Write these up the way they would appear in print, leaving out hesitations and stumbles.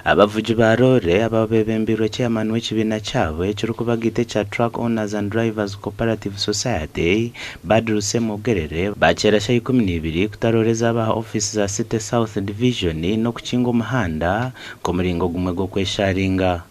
Abavugi ba loore aba beebembeirwe chairman w'ekibiina kyabo ekirikubagaita ekya Truck Owners and Drivers Cooperative Society, Badru Ssemwogerere baakyera shaaha 12 kuta loore zaabo aha ofiisi za City South Division n'okukinga omuhanda nk'omuringo gumwe gw'okwesharinga.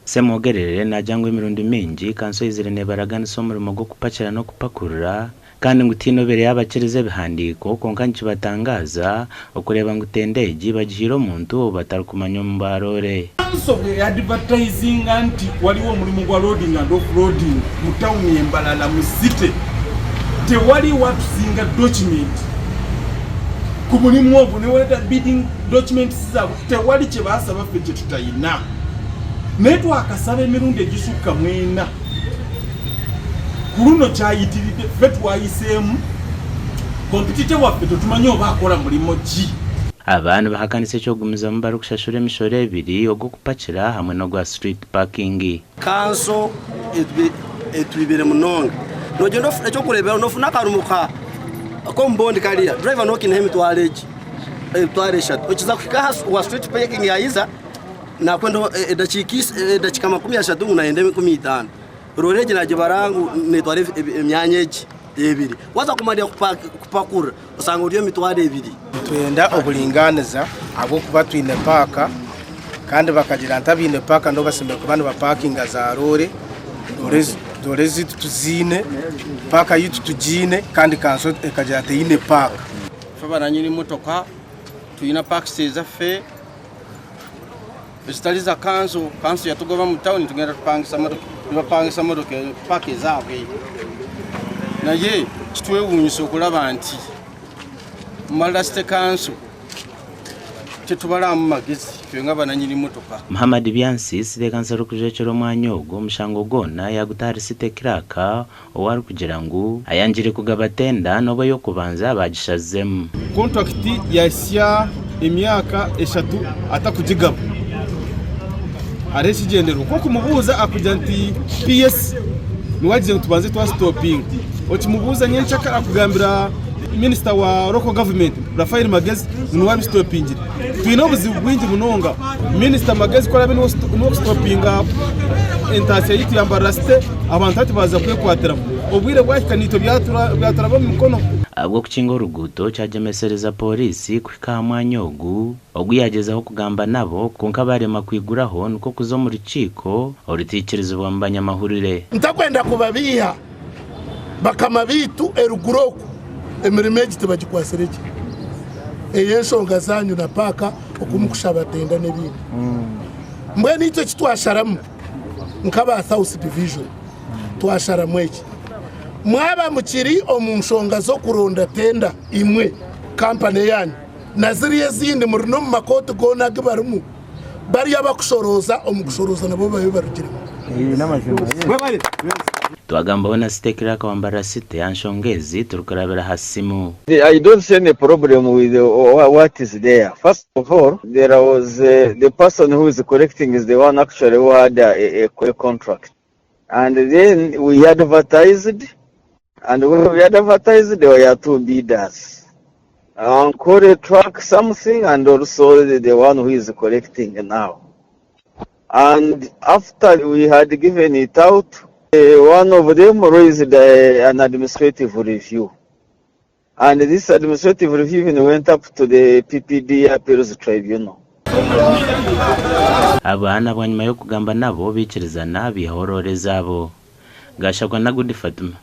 Ssemwogerere naagira ngu emirundi mingi kanso eizire neebaraganisa omurimo gw'okupakira n'okupakurura Kandi ngu tihaine obaire yaabakiriza ebihandiiko, kwonka nikibatangaaza okureeba ngu tenda egi bagihaire omuntu ou batarikumanya omu baaroore. Kanso bweyadivatayizinga nti waliwo omulimu gwa loading and off loading mu tawuni ye Mbarara mu city, tewaliwo atusinga document ku mulimu ogwo newaleta bidding documents zabwe tewali kyebasaba ffe kyetutayina naye twakasaba emirundi egisukka mwena. Ku luno kyayitiridde ffe twayiseemu, kompitite waffe tetumanyi oba akola mulimo ki. Aba nibahakanisa eky'okugumizamu barikushashura emishoro ebiri, ogw'okupakira hamwe n'ogwa street parking. Kanso etwibire munonga. Nogyenda ekyokureberaho nofuna akarumu ka k'omubondi kariya driver nokineho emitwaro egi emitwaro eshatu okiza kuhika aha owa street parking yayiza Nakwenda edakiika 30 ngu nayenda enkumi itano. Roore egi nagibara ngu netwara emyanya egi ebiri. Waza kumarira kupakurura osanga ori emitwaro ebiri. Nitwenda oburingaaniza ahabw'okuba twine paaka kandi bakagira nti abaine paaka nibo bashemereire kuba nibapakinga za roore, roore ezaitu tuziine, paaka yaitu tugiine kandi kanso ekagira teine paaka. Itwe abananyini motoka twine paakisi ezaffe. Ezitari za kanso, kanso yatugoba omu tawuni tugenda tupangisa motoka, nibapangisa motoka paaka ezaabwe. Naye kitwewuunyisa okulaba nti Mbarara City Council tetubaraamu magezi itwe nk'abananyini motoka. Muhammad Byansi, City Council orikujwekyera omwanya ogu, omushango gwona yaaguta ahari City Clerk ou arikugira ngu ayangire kugaba tenda n'obu ey'okubanza baagishazizemu. Kontrakiti yahitsya emyaka eshatu atakugigaba hariho ekigyendererwa. Ku okumubuuza akugira nti PS niwe agize ngu tubanze twasitopinga. Okimubuuza nyenkyakare akugambira minisita wa Local Government Raphael Magezi ngu niwe abisitopingire. Twine obuzibu bwingi munonga. Minisita Magezi ku araabe niwe okusitopinga entaasya yaitu ya Mbarara City, abantu hati baaza kwekwatiraho. Obwire bwahika naitwe byaturaba omu mikono. Ahabw'okukinga oruguuto kyagyemesereza Pooriisi kuhika aha mwanya ogu, ogu yaagyezaho kugamba nabo kwonka baarema kwiguraho nikwo kuza omu rukiiko orutaikirizibwamu banyamahurire. Ntakwenda kubabiiha bakama baitu eruguru oku emirimo egi tibagikwatsire gye ey'enshonga zaanyu na paaka oku mukushaba tenda n'ebindi. Mbwenu itwe eki twasharamu nk'aba South Division twasharamu eki, mwaba mukiri omu nshonga z'okuronda tenda imwe kampani eyaanyu na ziriya ezindi muri n'omu makooti goona agu barimu, bariya abakushorooza omu kushorooza nabo babe barugiremu. Twagambaho na City Clerk wa Mbarara City aha nshonga ezi turikurabira aha simu. I don't see any problem with what is there. First of all, there was the person who is collecting is the one actually who had a, a, a contract. And then we advertised, and when we advertised, there were two bidders. Ankole truck something and also the, the one who is collecting now. And after we had given it out, uh, one of them raised uh, an administrative review. And this administrative review even went up to the PPD Appeals Tribunal. Aba na bwanyima y'okugamba nabo baikirizana baihaho roore zaabo. Gashakwa na Good Fatuma.